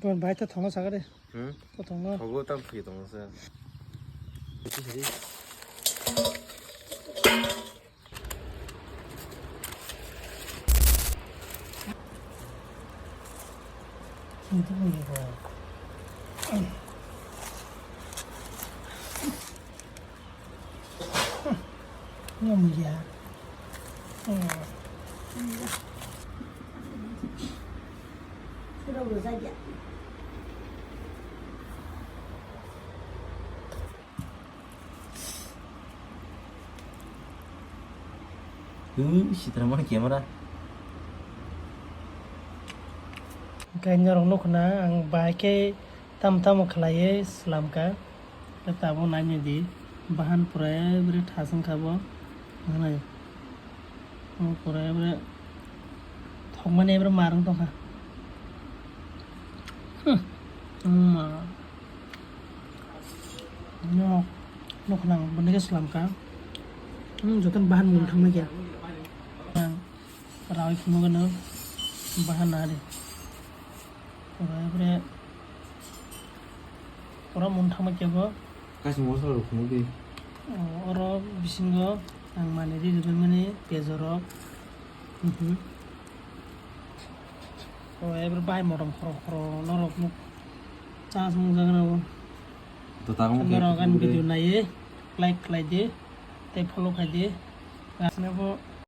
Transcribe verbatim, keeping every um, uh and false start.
Bon, bai ta thongno sakade. Hmm? To thongno. Thogo tam phi tongno sa. Ngam ya. Ui, sitra mana camera. Hingke norok nukna ang bai khe tamo tamo khlaiwi slamkha. Tabuk nainai di, bahan pura bwrwi thasung kha bo. Nai. Pura bwrwi thokmani bwrwi marwng tongkha. Hmm. Wngma. Nok, nok nang bwndwi khe slamkha. Hmm, jotono bahan mung thangma khe. Ang rawi khumukgwno bahan nari. Pura bwrwi, pura mung thangma khe bo. Kaisa moso rok khumukdi. O, oro bisingo ang manwi ri rwbaimani pejorok. Mhm. O, ebro bai motom khoro khoro norok nuk cha sung jagana bo. To ta mo khe norok ani video naiwi like khlai di tei follow khai di. Asne bo